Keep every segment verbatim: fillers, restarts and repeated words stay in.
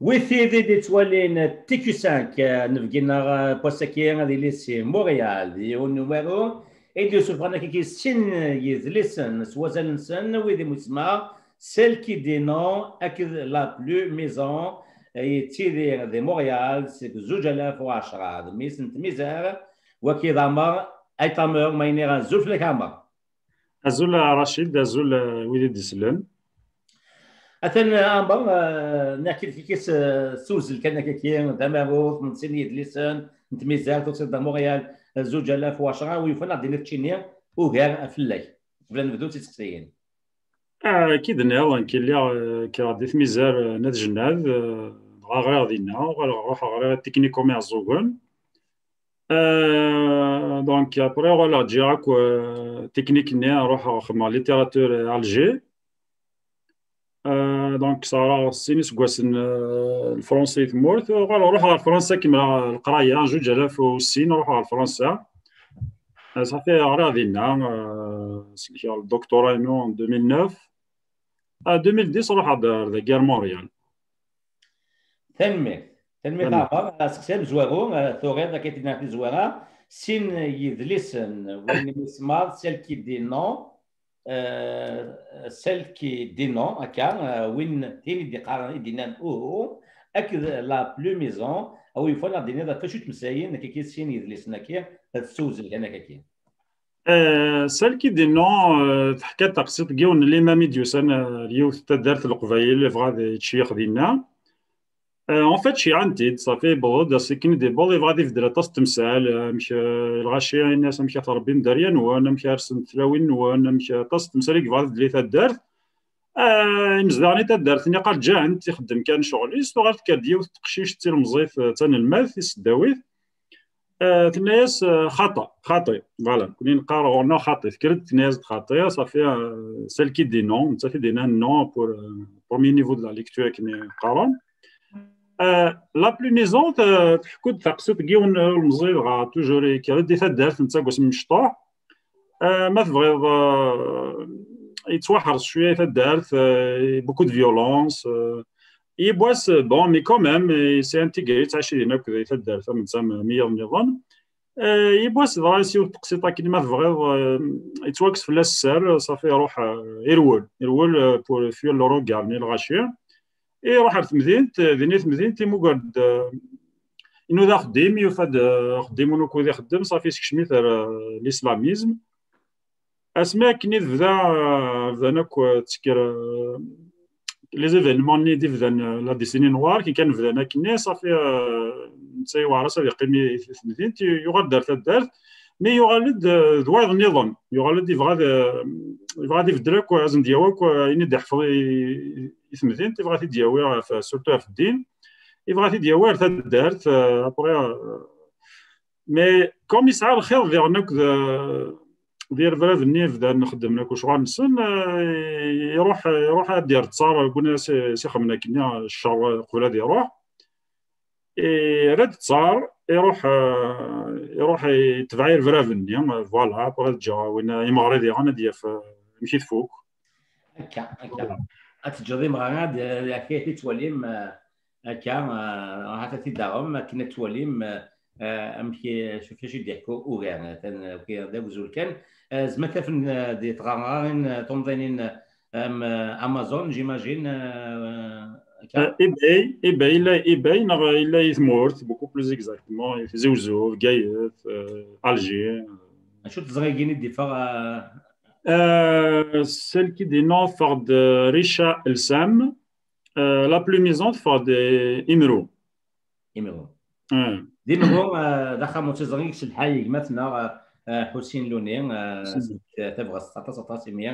Wid tid i d-ittwalin T Q cinq, eh, nebgi-nneɣ, eh, n wass-agi ad yili si Montréal, d yiwen n umaru i d-yessufɣen akka sin yidlisen s wazal-nsen, wid imusma Celle qui dit non akked La Plumaison, eh, yettidir di Montréal seg zuǧ alaf u ɛecṛa, d mmi-s n Tmizar, waki d Ɛmer Ayt Ɛmer, ma iniɣ azul fell-ak Ɛmer. Azul a Racid, azul, eh, wid i d-isellen. Atan, eh, Ɛmer, eh, nɛekk-d kiki s, eh, s uwzel kan akkaki, d amarut n sin yidlisen n Tmizar, tusiḍ-d ar Montréal, eh, zuǧ alaf u ɛecṛa, wi yufan ad d-tiniḍ keččini ugar fell-ak. Qbel ad nebdu s iseqsiyen. Ah, akka i d-nniɣ, nekk lliɣ, eh, kkreɣ di Tmizar, eh, n At Jennad, eh, dɣa ɣriɣ dinna, uɣaleɣ ruḥeɣ ɣriɣ Technicum Iɛeẓẓugen. Euh, donc, après, uɣaleɣ ǧǧiɣ akk, euh, technique-nni, ruḥeɣ xedmeɣ littérature à Alger. Euh, donc, sɛiɣ sin iseggasen, euh, lefransa i tmurt. Uɣaleɣ ruḥeɣ ɣer Fransa, kemmleɣ leqraya, zuǧ alaf u sin, ruḥeɣ ɣer Fransa. Euh, ça fait, ɣriɣ dinna, euh, sellkeɣ le doctorat-inu en deux mille neuf. À deux mille dix, ruḥeɣ-d ar dagi ar Montréal. Tanemmirt. Tanemmirt a Ɛmer. Aseqsi amezwaru, eh, turiḍ akka i d-nniɣ tizwara, sin yidlisen, win isemma Celle qui dit non, eh, Celle qui dit non, akka, eh, win, tin i d-iqqaren, i d-yennan uhu, akked La Plumaison, a wi yufan ad d-tiniḍ ɣef wacu ttmeslayen akkaki sin yidlisen-agi, ad tessewzel kan akkaki. Eh, Celle qui dit non, eh, teḥka taqsiṭ n yiwen n limam i d-yusan, eh, ar yiwet n taddart n Leqbayel, yebɣa ad yettceyyex dinna. Eh, en fait, ceyɛen-t-id, ṣafi, yewweḍ-d ass akken i d-yewweḍ, yebɣa ad ibeddel aṭas n temsal, eh, amek, eh, lɣaci, ini-as amek ad tṛebbim dderya-nwen, amek ad rsent tlawin-nwen, amek, eh, aṭas n temsal i yebɣa ad ibeddel i taddart. Eh, imezdaɣen i taddart-nni qqaren ǧǧan-t, ixeddem kan ccɣel-is, tuɣal tekker-d yiwet n teqcict d tilemẓit, eh, d tanelmadt, tiseddawit. Eh, tenna-yas, eh, xaṭi, xaṭi, voilà, nekkni neqqar ɣur-neɣ xaṭi, tekker-d tenna-yas-d xaṭi, ṣafi, eh, celle qui dit non, nettat i d-yennan non pour, eh, premier niveau de la lecture akken i qqaren. Eh, La Plumaison, eh, tḥekku-d taqsiṭ n yiwen n ulemẓi, dɣa toujours yekker-d i taddart, netta deg wasmi mecṭuḥ. Eh, ma tebɣiḍ, eh, yettwaḥres cwiya i taddart, eh, beaucoup de violence, eh, yiwwas, bon, mais quand même, il s'est intégré, yettɛici din akked i taddart am netta am, am wiyaḍ nniḍen. Eh, yiwwas dɣa s yiwet teqsiṭ akken ma tebɣiḍ, eh, yettwakkes fell-as sser, ṣafi iruḥ, eh, irwel, irwel, eh, pour fuir le regard n lɣaci. Iruḥ ar temdint, eh, din i temdint, imugar-d, eh, inuda axeddim, yufa-d, eh, axeddim unukud ixeddem, ṣafi isekcem-it ar, eh, l'islamisme. Asmi akken i tebda, eh, bdan akk, eh, ttekker, eh, les événements-nni i d-ibdan, eh, la décennie noire, akken kan bdan akkenni, ṣafi, eh, netta yewɛer-as ad yeqqim i, i temdint, yuɣal-d ar taddart, mi yuɣal-d, eh, d wayeḍ nniḍen, yuɣal-d yebɣa ad, eh, yebɣa ad ibeddel akk, ad sen-d-yawi akk, eh, ayen i d-iḥfeḍ i, i temdint, yebɣa ad t-id-yawi ɣef, surtout ɣef ddin, yebɣa ad t-id-yawi ar taddart, eh, après, eh, mais comme yesɛa lxiḍ diɣen akk d, d irebrab-nni bdan xeddmen akk lecɣal-nsen, eh, iruḥ, iruḥ ad d-yerr ttaṛ, win as, as ixedmen akkenni ccer qbel ad iruḥ. Eh, yerra-d ttaṛ, iruḥ, eh, iruḥ itbeɛ irebrab-nni, eh, voilà, après ad ǧǧeɣ win imeɣri diɣen ad d-yaf, eh, amek i tfuk. Akka, akka. Voilà. Ad teǧǧeḍ imeɣra ad, ad, ad t-twalim, eh, akka, eh, ahat ad t-id-taɣem akken ad twalim, eh, eh, amek i, acu, acu i d-yeḥku ugar, atan, eh, d agzul kan. Eh, zma ad t-afen, eh, di tɣerɣarin, eh, tumḍinin, eh, am, eh, Amazon, j'imagine, eh, akka. Eh, eBay, eBay, yella eBay, neɣ yella i tmurt, beaucoup plus exactement, i Tizi Wezzu, Bgayet, eh, Alger. Acu teẓrigin i d-iffeɣ, eh, Eh, celle qui dit non, teffeɣ-d, eh, Richa Elsam. Eh, La Plumaison teffeɣ-d, eh, Imru. Imru. Eh. D Imru, eh, d axxam n tiẓri, s lḥal yegma-tneɣ, eh, Ḥusin Luni, eh, s tabɣest aṭas, aṭas imi,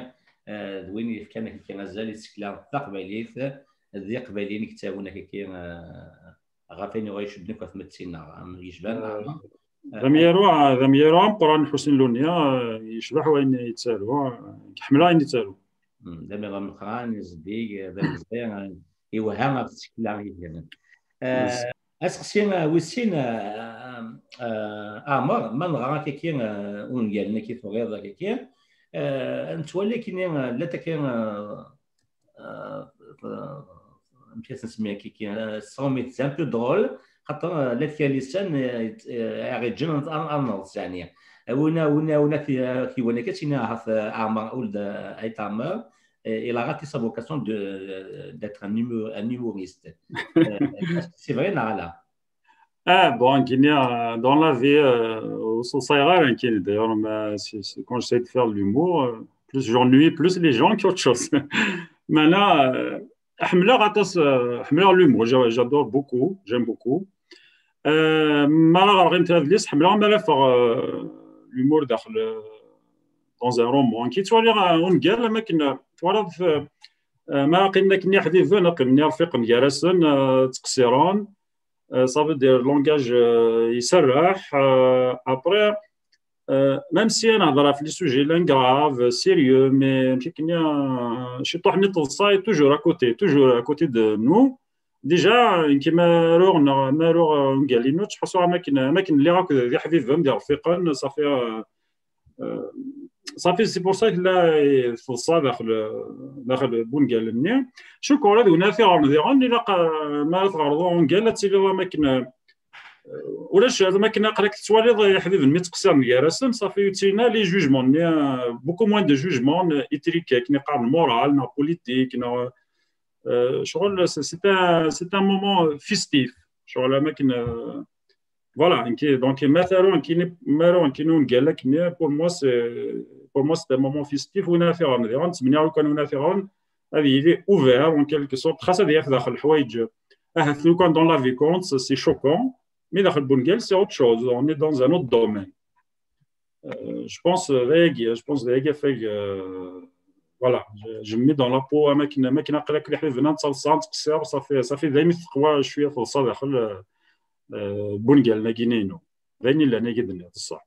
eh, d win yefkan akki azal i tsekla taqbaylit, d iqbayliyen i yettarun akki, eh, ɣef ayen yuɣal icudden akk ɣer tmetti-nneɣ, am yecban, eh, d amyaru, eh, d amyaru ameqqran Ḥusin Lunya, eh, yecbeḥ wayen yettaru, eh, iḥemmel ayen yettaru. Mm, d amyaru ameqqran, zeddig, eh, d ameẓri, eh, iwehha ɣef tsekla yelhan. Eh, aseqsi, eh, wis sin, eh, eh, eh, Ɛmer, ma neɣra akaki, eh, ungalen-agi turiḍ akaki, eh, nettwali akini, eh, llant akki, eh, eh, amek ad nsemmi akka, euh, c'est un peu drôle, xaṭer, euh, la tkalisan, euh, euh, iɣiǧen an, an, an, yeɛni. Wina, wina, wina ki, euh, ki wani akka, sina ahat, euh, Ɛmer, ul d, euh, Ayt Ɛmer, euh, il a raté sa vocation de, euh, d'être un humo-, un humoriste. Euh, est-ce que c'est vrai, neɣ ala? Ah, bon, nekkini, euh, dans la vie, euh, ur sseḍsayeɣ ara nekkini, d'ailleurs, ma, si, si, quand j'essaie de faire de l'humour, euh, plus j'ennuie, plus les gens qu'autre chose. Maintenant, euh, ḥemmleɣ aṭas, euh, ḥemmleɣ l'humour, j'a-, j'adore beaucoup, j'aime beaucoup. Euh, mi ara ɣreɣ imtal adlis, ḥemmleɣ mi ara afeɣ, euh, l'humour daxel, euh, dans un roman. Nekki ttwaliɣ, euh, ungal, am akken, euh, twalaḍ, euh, euh, ma qqimen akken iḥbiben, qqimen irfiqen gar-asen, euh, ttqeṣṣiren. Euh, ça veut dire langage, euh, iserreḥ. Euh, après, euh, même si on a des sujets graves, sérieux, mais amek akken, euh, ciṭuḥ-nni n teḍsa est toujours à côté, toujours à côté de nous. Déjà, nekki ma aruɣ, neɣ ma aruɣ, euh, ungal-inu, ttḥussuɣ am akken, am akken lliɣ akked d iḥbiben, d irfiqen, ça fait, euh, euh, ça fait, c'est pour ça que la, teḍsa daxel, daxel n wungal-nni. Cukkeɣ ula d win ara t-iɣren diɣen, ilaq, euh, ma ara tɣerḍeḍ ungal, ad tiliḍ am akken, euh, ulac, am akken aql-ak tettwaliḍ iḥbiben mi ttqeṣṣiren gar-asen, ça fait, ur ttilin ara les jugements-nni, euh, beaucoup moins de jugements, euh, éthiques, akken iqqaren moral, neɣ politique, neɣ, euh, ccɣel, c'est, c'est un, c'est un moment festif. Ccɣel am akken, euh, voilà, donc, donc, ma taruḍ nekkini, ma aruɣ nekkini ungal akken, pour moi, c'est, pour moi, c'est un moment festif, win ara t-iɣren diɣen, ttmenniɣ lukan win ara t-iɣren, ad yili ouvert, en quelque sorte, xas ad yaf daxel ḥwayeǧ, ahat lukan dans la vie courante, c'est choquant, mais daxel n wungal, c'est autre chose, on est dans un autre domaine. Euh, je pense, euh, d ayagi, je pense, d ayagi afag, euh, voilà, je, je me mets dans la peau, am akken, am akken aql-ak d iḥbiben, ttḍsan, ttqeṣṣiren, ça fait, ça fait daymi teqwa cwiya teḍsa daxel, euh, euh, n wungal-agi-inu. D ayen illan agi d-nniḍ, ṣṣeḥ.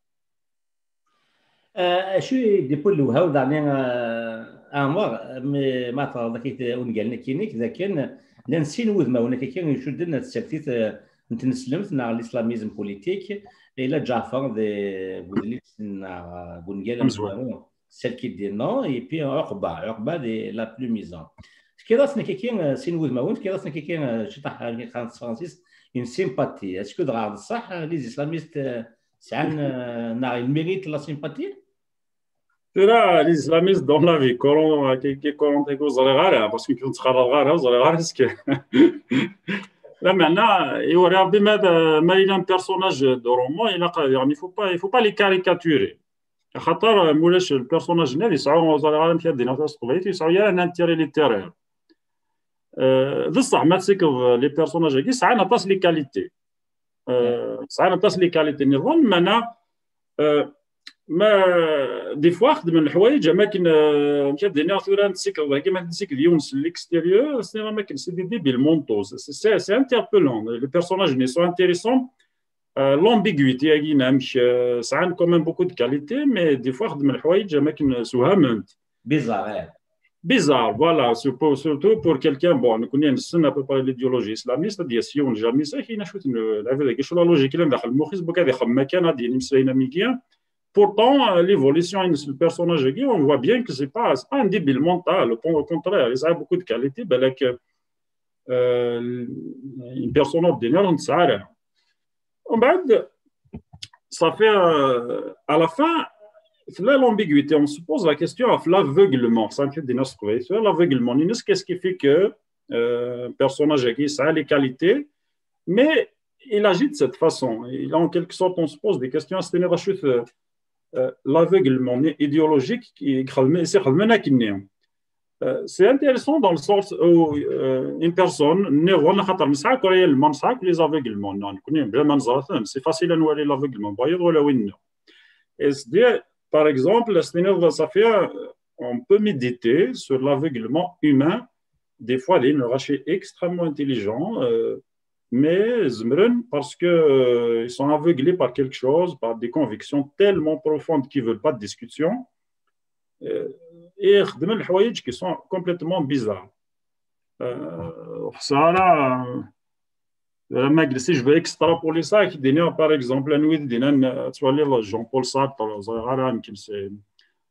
Euh, acu i d-iwwin lewhaw daɣen, euh, Ɛmer, mi, ma teɣreḍ akka ungal-nni-inek, d akken llan sin wudmawen akka icudden tsertit, euh, n tneslemt neɣ l'islamisme politique, ila Ǧaɛfar d, d udlis neɣ, euh, d ungal amezwaru, celle qui dit non, et puis Ɛuqba, Ɛuqba d la plume mise en. Tefkiḍ-asen akka, euh, sin wudmawen, tefkiḍ-asen akka, euh, ciṭuḥ, euh, s tefransist, une sympathie. Est-ce que dɣa d ṣṣeḥ, euh, les islamistes, euh, sɛan, euh, neɣ ils méritent la sympathie? Tura, les islamistes dans la vie courante, qui, qui courante, ur ẓriɣ ara, parce que ur ttqarareɣ ara, ur ẓriɣ ara est-ce que. Lameɛna, i wari Rebbi, ma, ma yella un personnage de roman, ilaq, il faut pas, il faut pas les caricaturer. Axaṭer, euh, ma ulac le personnage-nni, ad yesɛu, ur ẓriɣ ara amek ad d-iniɣ s teqbaylit, ur yesɛu ara un intérêt littéraire. Euh, d ṣṣeḥ, ma tsekkeḍ les personnages-agi, sɛan aṭas les qualités. Euh, sɛan aṭas les qualités niḍen, meɛna, euh, ma, des fois, xedmen lḥwayeǧ, am akken, euh, amek ad d-iniɣ tura, tsekkeḍ, wagi ma tsekkeḍ yiwen s l'extérieur, c'est am akken, c'est des débiles mentaux. C'est, c'est, c'est interpellant. Les personnages-nni sont intéressants. Euh, l'ambiguïté-agi, amek, euh, sɛan quand même beaucoup de qualités, mais des fois, xedmen lḥwayeǧ, am akken, euh, sewhamen-t. Bizarre, eh. Bizarre, voilà, surtout, surtout pour quelqu'un, bon, nekkni nessen à peu près l'idéologie islamiste, ad d-yas yiwen jamais ça, kien acu-ten, euh, lɛibad-agi, acu la logique yellan daxel lmux-is, buk ad ixemmem akken, ad d-yini imeslayen am wigi. Pourtant, euh, l'évolution-ines n le personnage-agi, on voit bien que c'est pas, c'est pas un débile mental, au contraire, il a beaucoup de qualités, balak, euh, une personne ordinaire, ur tt-tesɛi ara. Umbeɛd, ça fait, euh, à la fin, tella l'ambiguïté. On se pose la question of l'aveuglement. Ça me fait dire, l'aveuglement. Qu'est-ce qui fait que, euh, un personnage qui a les qualités, mais il agit de cette façon. Il, en quelque sorte, on se pose des questions. C'est une, euh, euh, l'aveuglement idéologique qui, qui, c'est intéressant dans le sens où, euh, une personne, c'est facile à voir l'aveuglement. Et c'est, par exemple, on peut méditer sur l'aveuglement humain. Des fois, il y a une rachée extrêmement intelligent, euh, mais zemren, parce que, euh, ils sont aveuglés par quelque chose, par des convictions tellement profondes qu'ils veulent pas de discussion. Euh, et xedmen lḥwayeǧ qui sont complètement bizarres. Euh, ça, là, euh, si je veux extrapoler ça, qui, par exemple, euh, Jean-Paul Sartre, c'est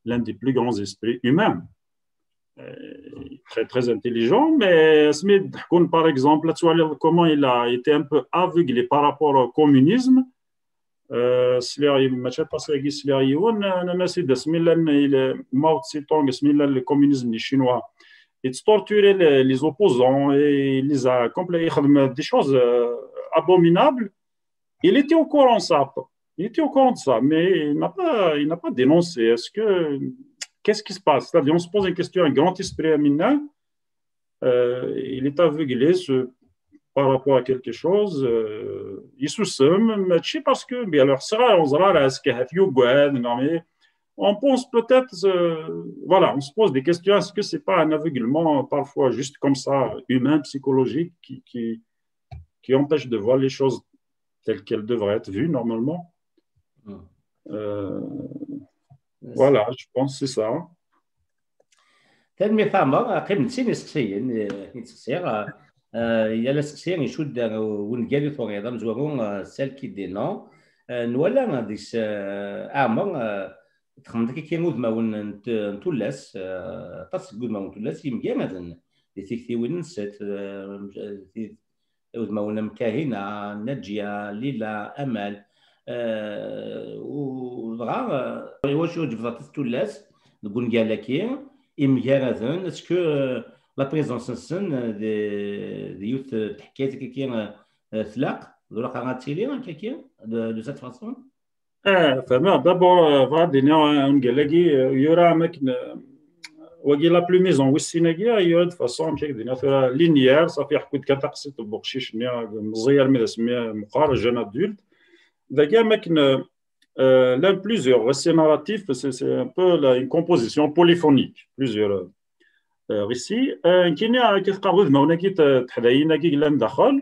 l'un des plus grands esprits humains. très, très intelligent, mais asmi d-ḥkun, par exemple, ad twaliḍ comment il a été un peu aveuglé par rapport au communisme. Euh, sliɣ yiwen, mačči aṭas-agi, sliɣ yiwen, euh, nnan-as-id asmi llan, il, Mao Tse-tung, asmi llan le communisme des Chinois, il torturait les, les opposants et il les a complètement, il xdem des choses euh, abominables. Il était au courant de ça. Il était au courant de ça, mais il n'a pas, il n'a pas dénoncé. Est-ce que, qu'est-ce qui se passe? C'est-à-dire, on se pose une question, un grand esprit à Mina, euh, il est aveuglé ce, par rapport à quelque chose, euh, il sous-somme, mais c'est parce que, bien, alors, ça, on sera là, est-ce qu'il y a, non, mais on pense peut-être, euh, voilà, on se pose des questions, est-ce que c'est pas un aveuglement parfois juste comme ça, humain, psychologique, qui, qui, qui empêche de voir les choses telles qu'elles devraient être vues normalement? Hmm. Euh, voilà, je pense que c'est ça. Tanemmirt a Ɛmer. Qqimen-d sin iseqsiyen, eh, i d-sseqsiɣ. Eh, yal aseqsi icudd, eh, wungal i turiḍ amezwaru, eh, celle qui dit non. Eh, nwala deg-s, eh, a Ɛmer, eh, txedmeḍ akka udmawen n t-, n tullas, eh, aṭas seg wudmawen n tullas yemgaraden di tiktiwin-nset, eh, udmawen am Kahina, Naǧia, Lila, Amal. Eh, u dɣa, eh, iwacu ǧebdeḍ aṭas tullas deg wungal-agi, imgaraden, est-ce que, eh, la présence-nsen, eh, di, di yiwet, eh, teḥkayt akkaki, eh, eh, tlaq, d ulaqar ad tili akkaki, de, de cette façon? Ah, fehmeɣ. D'abord, euh, bɣiɣ ad d-iniɣ, euh, ungal-agi, euh, yura am akken, euh, wagi la plumaison wis sin-agi, yura de façon, amek ad d-iniɣ tura, linéaire, ṣafi, ḥku-d kan taqsiṭ n uqcic-nni, meẓẓi armi d asmi meqqar, jeune adulte. Dagi am akken, euh, euh, llan plusieurs récits narratifs, c'est, c'est un peu la, une composition polyphonique, plusieurs, euh, euh, récits. Euh, nekkini, akken teqqareḍ, udmawen-agi, t-, teḥdayin-agi yellan daxel,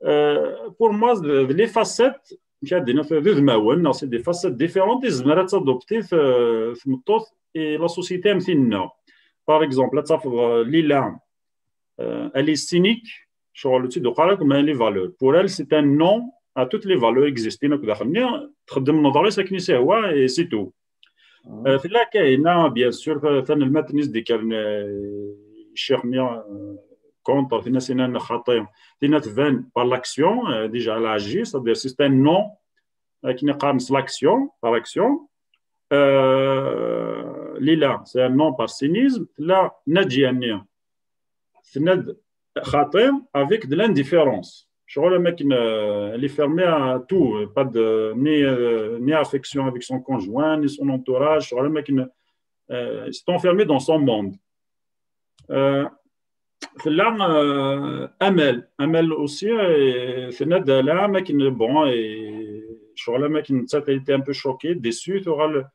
euh, pour moi, d, d les facettes, amek ad d-iniɣ, d udmawen, neɣ c'est des facettes différentes, i tezmer ad tadopti t-, tmeṭṭut i la société am tin-nneɣ. Par exemple, ad tafeḍ, euh, Lila, euh, elle est cynique, ccɣel ur tt-id-uqar akk, mais les valeurs. Pour elle, c'est un non à toutes les valeurs existant akk daxel-nni, txeddem neḍris akken i s-ihwa, et c'est tout. Euh, tella Kahina, bien sûr, ta-, tanelmadt-nni i s-d-ikkren, euh, ccix-nni, euh, contre, tinna s-yennan xaṭi, tinna tban par l'action, euh, déjà elle agit, c'est-à-dire c'est un non, akken i qqaren s l'action, par action. Euh, Lila, c'est un non par cynisme. Tella Naǧia-nni, tenna-d xaṭi avec de l'indifférence. Ccɣel am akken, euh, elle est fermée à tout, pas de, ni, euh, ni affection avec son conjoint, ni son entourage, ccɣel am akken, euh, elle s'est enfermée dans son monde. Euh, tella, euh, Amal. Amal aussi, euh, tenna-d ala am akken, bon, et ccɣel am akken nettat, elle était un peu choquée, déçue, tuɣal,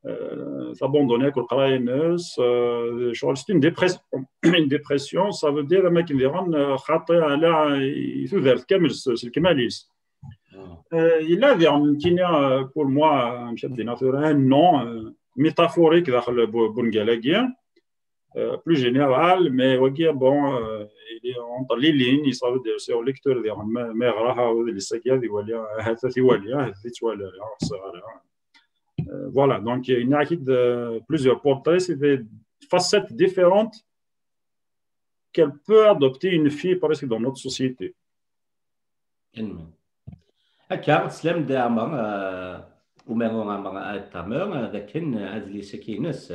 euh, t'abandonner akk leqraya-ines, euh, ccɣel c'est une dépression, une dépression, ça veut dire am akken diɣen, euh, xaṭi ala i tudert kamel s, s lekmal-is. Euh, yella diɣen nekkini, euh, pour moi, euh, amek ad d-iniɣ tura, un non, euh, métaphorique daxel bu-, bungal-agi, euh, plus général, mais wagi, bon, euh, il est entre les lignes, ça veut dire, c'est au lecteur diɣen ma, ma yeɣra adlis-agi ad iwali, ahat ad t-iwali, ahat ad t-ittwali, ur ɣsiɣ ara. Euh, voilà, donc il y a une, euh, plusieurs portraits, c'est des facettes différentes qu'elle peut adopter une fille presque dans notre société. Akka, teslam-d a Ɛmer, euh, umaru Ɛmer At Tamer, euh, d akken, euh, adlis-agi-ines,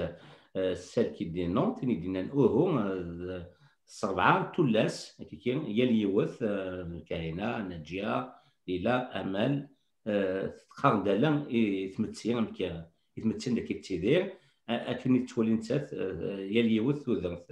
euh, celle qui dit non, tin i d-yennan uhu, euh, d srebɛa tullas, akkaki, yal yiwet, euh, Kahina, Naǧia, Lila, Amal, euh, teqqar-d ala i tmetti, amek, i tmetti anda i tettidir, a-, akken i tettwali nettat, euh, yal yiwet tudert.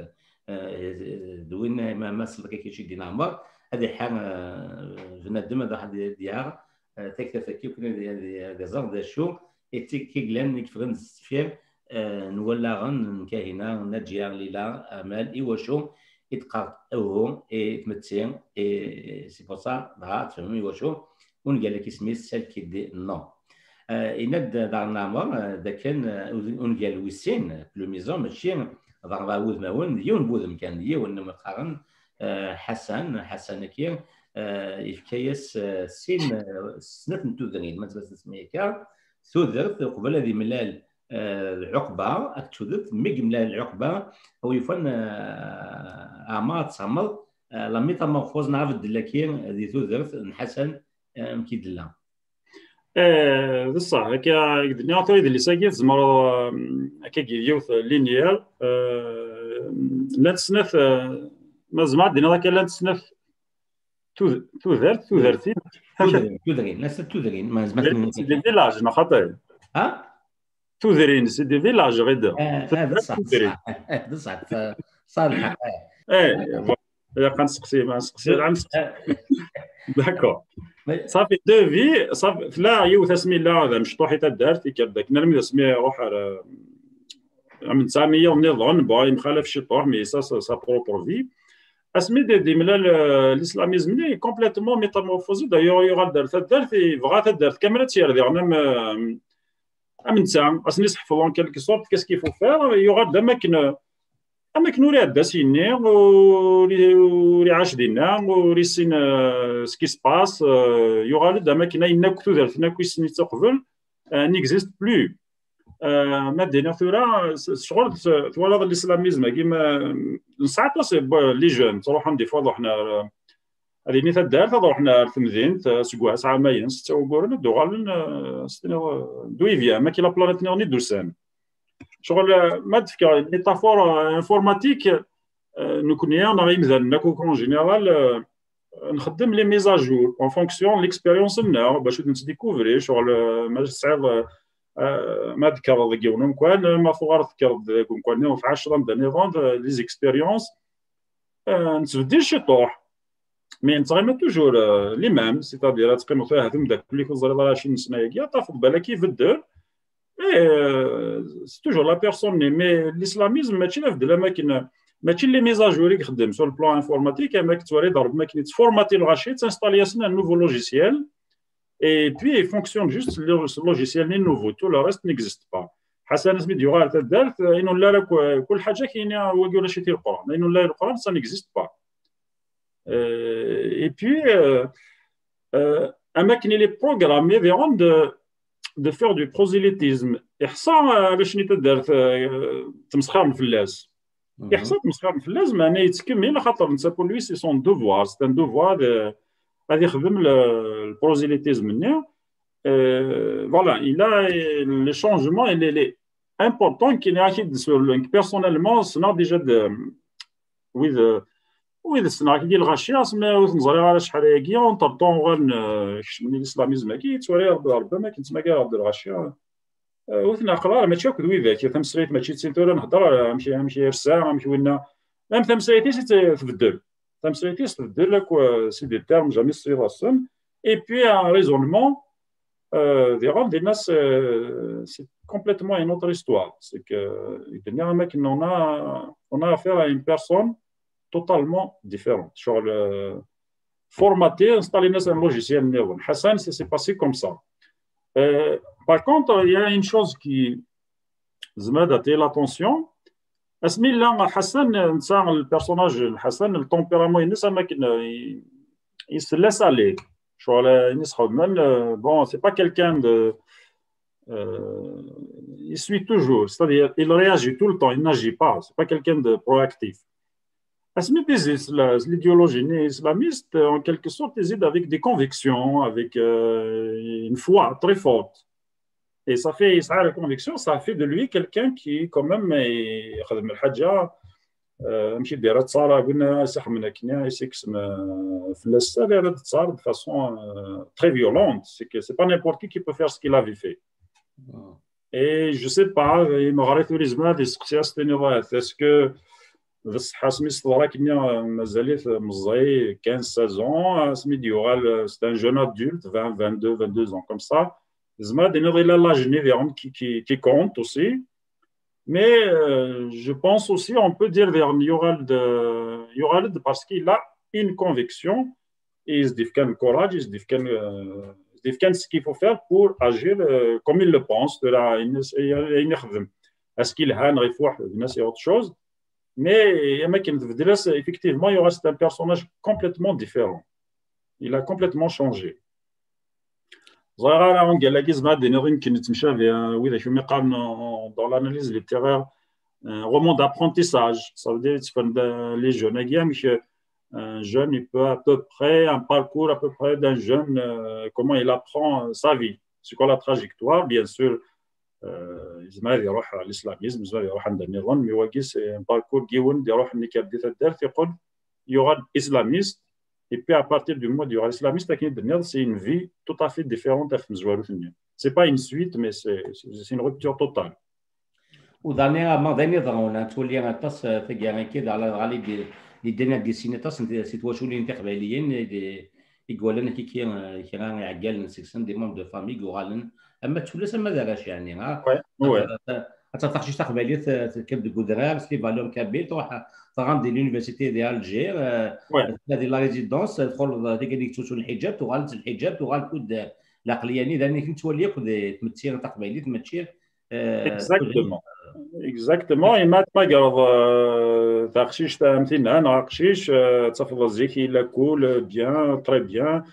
Euh, d win ma, ma selleɣ-ak i Ciddi Ɛmer, ad iḥar, euh, bnadem ad, ad iɛer, euh, taktabt-agi, akken ad, ad, ad iẓer d acu i t-, i yellan, i yeffɣen sdeffir, euh, n wallaɣen n Kahina, Naǧia, Lila, Amal, iwacu i d-teqqar uhu i tmetti, et c'est pour ça, dɣa ad tfehmem iwacu ungal-agi isem-is celle qui dit non. Euh, yenna-d daɣen Ɛmer, euh, d akken, euh, ungal wis sin, plumaison, mačči d ṛebɛa wudmawen, d yiwen n wudem kan, d yiwen n umi qqaren, euh, Ḥasan. Ḥasan-agi, euh, yefka-yas, euh, sin, euh, snat n tudrin, ma tebɣa ad nsemmi akka, tudert, uqbel ad imlal eh, lɛuqba akked tudert, mi yemlal lɛuqba, awi yufan, eh, ama ad tfehmeḍ, eh, la métamorphose neɣ abeddel-agi di tudert n Ḥasan, eh, amek i d-tella. Eh, d ṣṣeḥ, akka i d-nniɣ, tura idles-agi tzemreḍ, eh, akka d yiwet linéaire, eh, llant snat, eh, ma tzemreḍ ad d-tiniḍ akka llant snat tud-, tudert, tudertin. Tudrin, tudrin, ass-a d tudrin, ma, ma, c'est des villages, neɣ xaṭi? Ha? Tudrin, c'est des villages, ɣida. Eh, eh, d ṣṣeḥ, d ṣṣeḥ. Eh, d ṣṣeḥ, ṣṣeḥ lḥeqq, eh. Eh, voilà. Ilaq ad nseqsi, ma nseqsi, ad nseqsi. D'accord. Ṣafi, deux vies, ṣafi, tella yiwet asmi la d amecṭuḥ i taddart, ikker-d akken armi d asmi iruḥ ar, am netta mi yiḍ nniḍen, bon, yemxalaf ciṭuḥ, mais ça, ça, sa propre vie. Asmi d, d-imlal, euh, l'islamisme-nni, complètement métamorphosé, d'ailleurs, yuɣal-d ar taddart, yebɣa taddart kamel ad tt-yerr diɣen am, euh, am netta, ad sen-isḥefḍ en quelque sorte, qu'est-ce qu'il faut faire, yuɣal-d am akken, am akken ur iɛedda syenni, ur, ur iɛac dinna, ur issin, euh, ce qui se passe, euh, yuɣal-d am akken ayen akk tudert-nni akk i sen-ittaqbel, euh, n'existe plus. Euh, ma d-iniɣ tura, s-, s-, ccɣel t-, twalaḍ l'islamisme-agi, ma, nesɛa aṭas n les jeunes, ttruḥun des fois ad ruḥen ar, ad yini taddart, ad ruḥen ar temdint, eh, seg wass ɛamayen, setta wagguren, ad d-uɣalen, eh, s-, tiniḍ, eh, d'où il vient, ma kila planète niɣen i d-usan. Ccɣel, eh, ma d-fkeɣ une métaphore, eh, informatique, eh, nekkni, neɣ imdanen akk en général, eh, nxeddem les mises à jour en fonction de l'expérience-nneɣ, bac ad nettdécouvrir, ccɣel, eh, ma tesɛiḍ, eh, eh, ma d-tekkreḍ deg yiwen umkan, ma tuɣaleḍ tekkreḍ deg umkan-nniḍen, f ɛecra anda niḍen, eh, les expériences, eh, nettbeddil ciṭuḥ. Mais nettɣima toujours, euh, les mêmes, c'est-à-dire ad teqqimeḍ tura ahat umeddakel-ik ur teẓriḍ ara acu n ssna-agi, ad tafeḍ balak ibeddel. Eh, euh, c'est toujours la personne, mais l'islamisme mačči d abeddel am akken, mačči les mises à jour i ixeddem sur le plan informatique, am akken tettwaliḍ Rebbi am akken yettformati lɣaci, yettinstalli-yasen un nouveau logiciel, et puis il fonctionne juste sur le logiciel-nni nouveau, tout le reste n'existe pas. Ḥasan asmi d-yuɣal taddart, ayen ur nella ara ku-, kul ḥaǧa ad k-yini wagi ulac-it i Leqran, ayen ur nella i Leqran, ça n'existe pas. Euh, et puis, euh, euh, am akken il est programmé diɣen de, de faire du prosélytisme. Iḥsa, euh, bac ni taddart, euh, ttmesxiren fell-as. Iḥsa ttmesxiren fell-as, meɛna yettkemmil, axaṭer netta pour lui, c'est son devoir, c'est un devoir de, ad ixdem le, le prosélytisme-nni. Euh, voilà, il a, le changement, il est, il est important, qu'il y a, personnellement, ssneɣ déjà de, wid, wid ssneɣ akk di lɣaci, asmi ur ten-ẓriɣ ara acḥal ayagi, entre-temps uɣalen, euh, kecmen i l'islamisme-agi, yettwali Rebbi, Rebbi am akken ttmagareɣ-d lɣaci. Euh, ur ten-ɛqileɣ ara, mačči akk d widak, tameslayt mačči d tin tura nhedder, amek, amek yersa, amek winna. Même tameslayt-is i tt-, tbeddel. Tameslayt-is tbeddel akk, euh, c'est des termes jamais tesliḍ-asen. Et puis un raisonnement, euh, diɣen dinna, c'est, c'est complètement une autre histoire. C'est que, euh, i d-nniɣ am akken on a, on a affaire à une personne totalement différente. Ccɣel, euh, formaté, installé-as un logiciel niḍen. Ḥasan, ça s'est passé comme ça. Euh, par contre, il y a une chose qui, tzemreḍ ad attirer l'attention. Asmi yella Ḥasan, netta, le personnage n Ḥasan, le tempérament-ines, am akken, euh, il, il se laisse aller. Ccɣel, euh, ayen i s-xedmen, euh, bon, c'est pas quelqu'un de, euh, il suit toujours, c'est-à-dire il réagit tout le temps, il n'agit pas, c'est pas quelqu'un de proactif. Asmi d-izzi s la, s l'idéologie islamiste, en quelque sorte, il izzi avec des convictions, avec, euh, une foi très forte. Et ça fait, ça a la conviction, ça fait de lui quelqu'un qui, quand même, ixdem lḥaǧa, euh, amek i d-yerra ttaṛ, win i s-ixedmen akken, i s-ikkes, euh, fell-as ttaṛ, yerra-d ttaṛ de façon, euh, très violente. C'est que c'est pas n'importe qui qui peut faire ce qu'il avait fait. Et je sais pas, imeɣri tura yezmer ad isteqsi, ad s-tiniḍ ahat, est-ce que d ṣṣeḥ asmi s teḍra akkenni, mazal-it meẓẓi, quinze, seize ans, asmi d-yuɣal, c'est un jeune adulte, vingt, vingt-deux, vingt-deux ans, comme ça, tzemreḍ ad d-tiniḍ il a l'âge-nni diɣen qui, qui, qui compte aussi. Mais, euh, je pense aussi, on peut dire diɣen yuɣal-d, yuɣal-d parce qu'il a une conviction, et il se défend le courage, il se défend, euh, il se défend ce qu'il faut faire pour agir, euh, comme il le pense, de la, est-ce qu'il a, c'est autre chose. Mais, am akken tbeddel-as, effectivement, il reste un personnage complètement différent. Il a complètement changé. Ẓriɣ ara ungal-agi, zmer ad d-iniḍ, imken yettemcabi, euh, widak umi qqaren, euh, dans l'analyse littéraire, euh, roman d'apprentissage. Ça veut dire, yettfren les jeunes-agi amek, euh, un jeune, il peut à peu près, un parcours à peu près d'un jeune, euh, comment il apprend, euh, sa vie. C'est quoi la trajectoire, bien sûr, euh, yezmer ad iruḥ ɣer l'islamisme, yezmer ad iruḥ anda nniḍen, mais wagi, c'est un parcours n yiwen d-iruḥen, nekk ar di taddart, yeqqel, yuɣal islamiste, et puis à partir du moment d-yuɣal islamiste, akken i d-tenniḍ, c'est une vie tout à fait différente ɣef tmezwarut-nni. C'est pas une suite, mais c'est, c'est une rupture totale. U dernièrement, d ayen iḍerrun, nettwali aṭas, euh, taggara-agi, d ala, d ala i d-, i d-, i d-yessin aṭas n t-, si twaculin tiqbayliyin, i d-, i iwalan akiki, euh, kra iɛeggalen seg-sen, des membres de famille i yuɣalen, ama d tullas, ama d arrac, yeɛni, ha? Ouais, ouais. Ad taf taqcict taqbaylit, euh, tekker deg udrar s les valeurs kabyles, truḥ teɣra di l'université d'Alger, euh, Ouais. Tella di la résidence, txuleḍ tigi i yettusun lḥiǧab, tuɣal-d s lḥiǧab, tuɣal kud laqliya-nni, d ayen i nettwali akk d tmetti taqbaylit, mačči, euh, Exactement. Exactement. Et ma tmagreḍ, euh, taqcict am tinna neɣ aqcic, euh, tafeḍ zik il est cool, euh, bien, très bien.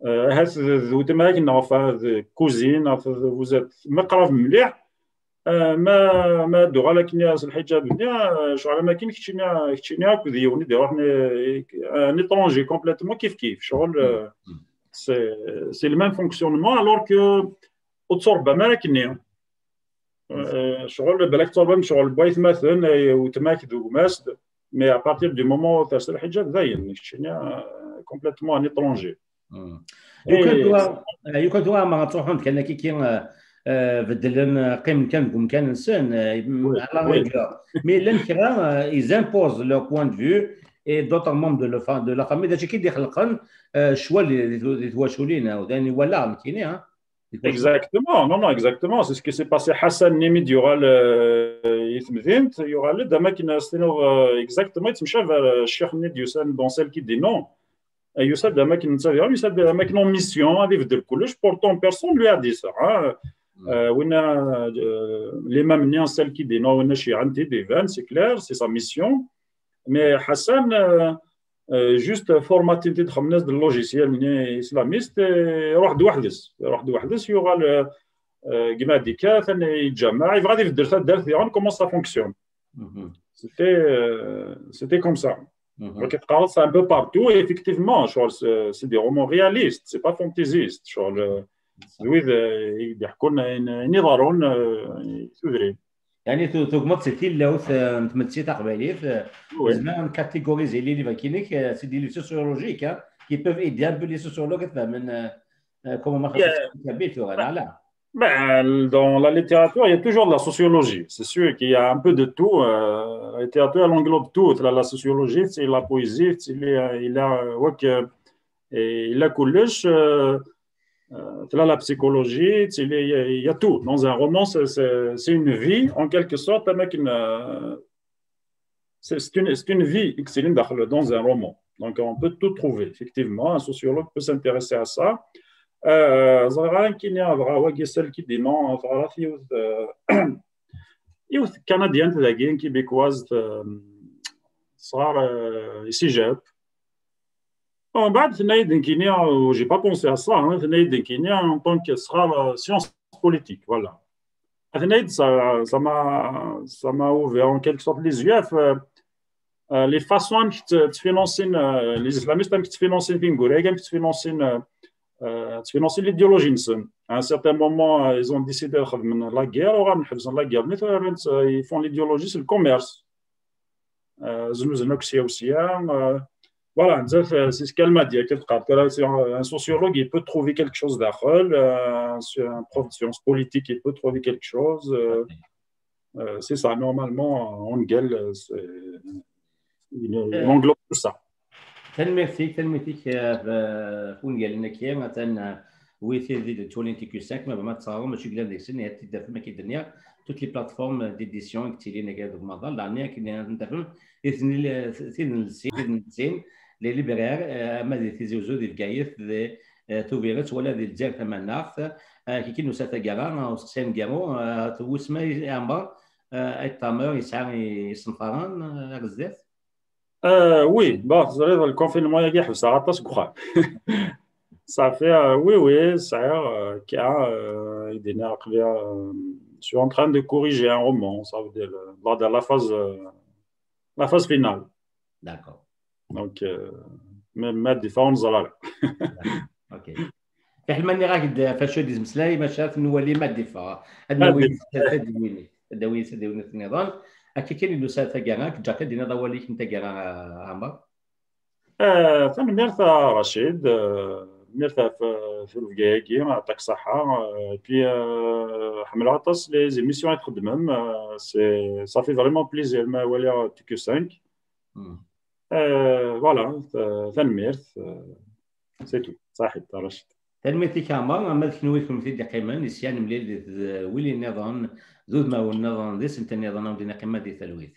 Euh, ahat d, d weltma-k neɣ enfin d cousine, neɣ d, vous êtes meqrab mliḥ. Euh, ma, ma d-uɣal akken s lḥiǧab-nni, euh, ccɣel am akken keččini, keččini akked yiwen i d-iruḥen, euh, un étranger complètement kif kif. Ccɣel, euh, c'est, c'est le même fonctionnement, alors que ur tturebbam ara akkenni. Euh, ccɣel, balak tturebbam ccɣel n waytmaten, ay weltma-k d gma-s, mais à partir du moment où ters lḥiǧab, dayen, keččini, euh, complètement un étranger. Lukan tura, euh, lukan tura ma ttruḥun-d kan akiki, euh, euh, beddlen, euh, qqimen kan deg umkan-nsen, euh, Oui, à la oui. Rigueur. Mais llan kra, euh, ils imposent leur point de vue et d'autres membres de la fa-, de la famille, d acu i d-ixelqen, euh, ccwal di, di, di twaculin, euh, d ayen i walaɣ nekkini, hein. Exactement, non, non, exactement. C'est ce qui s'est passé. Ḥasan imi d-yuɣal, euh, i temdint, yuɣal-d am akken ad s-tiniḍ, euh, exactement, yettemcabi ar, euh, ccix-nni d-yusan dans celle qui dit non. Euh, yusa-d am akken netta d iɣrem, yusa-d am akken en mission, ad ibeddel kullec. Pourtant, personne lui a dit ça, hein. Euh, winna, euh, l'imam-nni, celle qui dit non, winna cciɛan-t-id, iban, c'est clair, c'est sa mission. Mais Ḥasan, euh, euh, juste formatin-t-id, xedmen-as-d logiciel-nni islamiste, et iruḥ-d weḥd-s. Iruḥ-d weḥd-s, yuɣal, euh, euh, gma d-ikkat, yettjamaɛ, yebɣa ad ibeddel taddart diɣen, comment ça fonctionne. C'était, euh, c'était comme ça. Donc, c'est un peu partout, et effectivement, genre, c'est, c'est des romans réalistes, c'est pas fantaisiste. Genre, le, oui, il y a qu'on a une, une iḍerrun, euh, i tudrin. Yeɛni tu-, tugmeḍ si tilawt, euh, n tmetti taqbaylit, euh, Oui. Nezmer ad catégoriser les livres-agi-inek, euh, c'est des livres sociologiques, hein, qui peuvent aider un peu les sociologues à faire, euh, euh, comment on Yeah. kabyle, tu vois, là, là. Ben, dans la littérature, il y a toujours de la sociologie. C'est sûr qu'il y a un peu de tout. Euh, la littérature, elle englobe tout. La, la sociologie, c'est la poésie, c'est les, il y a, euh, ouais, que, et il y a collège, euh, euh, la, la psychologie, c'est les, il y a, il y a tout. Dans un roman, c'est, c'est, c'est une vie, en quelque sorte, avec une, euh, c'est, c'est une, c'est une vie, c'est une, dans un roman. Donc, on peut tout trouver, effectivement. Un sociologue peut s'intéresser à ça. Euh, ẓriɣ ara nekkini, dɣa wagi, celle qui dit non, teɣra-t yiwet, euh, yiwet canadienne, dagi, une québécoise, euh, tesɣar, euh, isijab. Bon, mbeɛd tenna-yi-d nekkini, euh, j'ai pas pensé à ça, hein, tenna-yi-d nekkini en tant que tesɣar, euh, science politique, voilà. Tenna-yi-d ça, ça m'a, ça m'a ouvert en quelque sorte les yeux, euh, euh, les façons amek tt-, ttfinansin, euh, les islamistes, amek ttfinansin tineggura-agi, amek ttfinansin, euh, euh, ttfinansin l'idéologie-nsen. À un certain moment, euh, ils ont décidé de xedmen la guerre, uɣalen ḥebsen la guerre, mais, euh, ils font l'idéologie, c'est le commerce. Euh, znuzen akk sya u sya, euh, voilà, c'est, c'est ce qu'elle m'a dit, c'est un sociologue, il peut trouver quelque chose daxel, euh, un prof de sciences politiques, il peut trouver quelque chose, euh, euh, c'est ça, normalement, en gueule, euh, c'est, il, il englobe tout ça. Tanemmirt-ik, tanemmirt-ik, euh, ɣef wungalen-agi, atan, euh, wid i d-yettwalin T Q cinq, ma bɣa ad teɣrem acu yellan deg-sen, ad t-id-tafem, akka i d-nniɣ, toutes les plateformes d'édition i yettilin akka deg umaḍal, daɣen akken ad ten-tafem, i ten-, tid n lsin, tid n lsin, les libraires, euh, ama di Tizi Uzzu, di Bgayet, di, euh, Tubiret, wala di Lezzayer Tamaneɣt, euh, kiki nusa taggara, euh, usteqsi aneggaru, euh, wis ma iɛemmer, euh, Ayt Tamer yesɛa isenfaren, euh, ar zdat? Euh, oui, bon, teẓriḍ, le confinement-agi ḥebseɣ aṭas deg uxxam. Ça fait, euh, oui, oui, ça, euh, qui a, euh, il est né à Clermont, euh, je suis en train de corriger un roman, ça veut dire, euh, lors de la phase, euh, la phase finale. D'accord. Donc, euh, mais, mais différentes là. Ok. Fiḥel ma nniɣ-ak-d f acu i d-izmeslay, maca ad nwali ma d-iffeɣ. Ad nawi tadiwin, tadiwin, tadiwin niḍen. Akka kan i d-nusa taggara, ad k-ǧǧeɣ ad d-tiniḍ awal-ik n taggara, Ɛmer. Eh, tanemmirt a Rachid, eh, tanemmirt ɣef, ɣef lbegga-agi, yeɛṭik ṣṣeḥḥa. Eh, et puis, eh, ḥemmleɣ aṭas les émissions i txeddmem. Eh, c'est, ça fait vraiment plaisir ma waliɣ T Q cinq. Eh, voilà, ta- tanemmirt. Eh, c'est tout. Ṣaḥit a Rachid. Tanemmirt-ik a Ɛmer, ama d kenwi kunemti d-iqqimen, isya nemlil d wili nniḍen, d udmawen nniḍen, d isental nniḍen, a wen-d-neqqim di talwit.